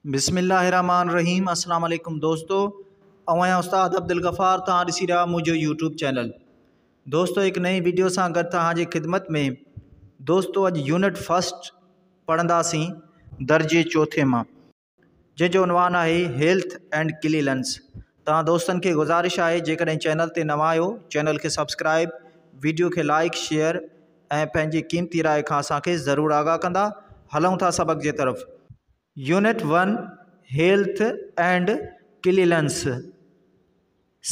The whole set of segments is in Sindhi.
بسم الله الرحمٰن الرحيم السلام عليڪم دوستو آئون آهيان استاد عبدالغفار توهان ڏسي رهيا منهنجو يوٽيوب چينل دوستو هڪ نئين ويڊيو سان گڏ توهان جي خدمت ۾ دوستو اڄ يونٽ فرسٽ پڙهنداسين درجي چوٿين مان جنهن جو عنوان آهي هيلٿ اينڊ ڪليلنس توهان دوستن کي گذارش آهي جيڪڏهن چينل تي نوان آهيو چينل کي سبسڪرائب ويڊيو کي لائڪ شيئر ۽ پنهنجي قيمتي راء کان اسان کي ضرور آگاهه ڪندا هلون ٿا سبق جي طرف. يونٽ ون، هيلٿ اينڊ ڪليلنس،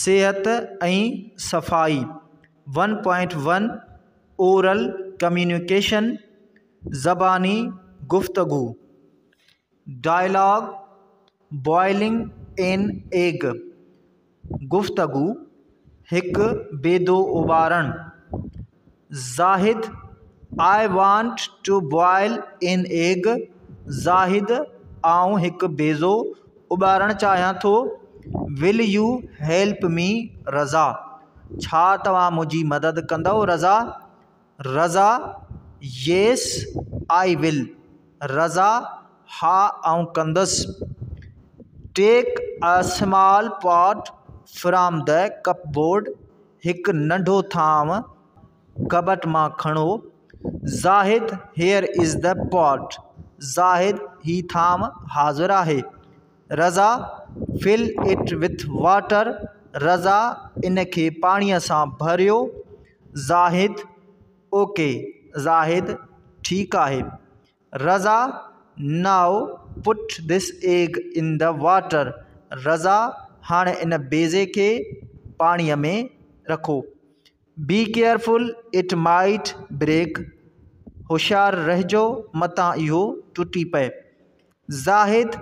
صحت ۽ صفائي، 1.1 اورل ڪميونيڪيشن، زباني گفتگو، ڊائلاگ، بوائلنگ اين ايگ، گفتگو، هڪ بيدو اٻارڻ. Zahid, I want to boil an egg, Zahid, آئون هڪ بيضو اٻارڻ چاهيان ٿو. Will you help me Raza, ڇا توهان منهنجي مدد ڪندؤ Raza? Raza, yes I will, Raza, ها آئون ڪندس. Take a small pot from the cupboard, هڪ ننڍو ٿانء ڪٻٽ مان کڻو. Zahid, here is the pot, Zahid, هي ٿانء حاضر آهي. Raza, fill it with water, Raza, ان کي پاڻيء سان ڀريو. زاهد، اوڪي، زاهد، ٺيڪ آهي. Raza, now put this egg in the water, Raza, هاڻي ان بيضي کي پاڻيء ۾ رکو. Be careful it might break, هوشيار رهجو متان اهو ٽٽي پئي. زاهد،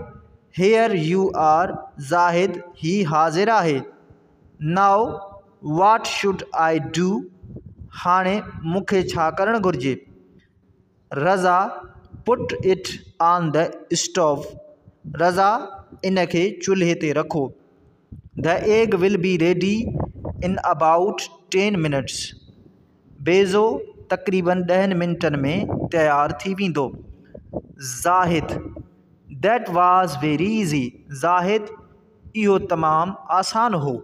هيئر يو آر، زاهد، هي حاضر آهي. Now what should I do, هاڻي مون کي ڇا ڪرڻ گهرجي؟ Raza, put it on the stove, Raza, ان کي چلهي تي رکو. The egg will be ready in about ten minutes, بيضو تقريبن ڏهن منٽن ۾ تيار ٿي ويندو. Zahid, that was very easy, Zahid, اهو تمام آسان هو.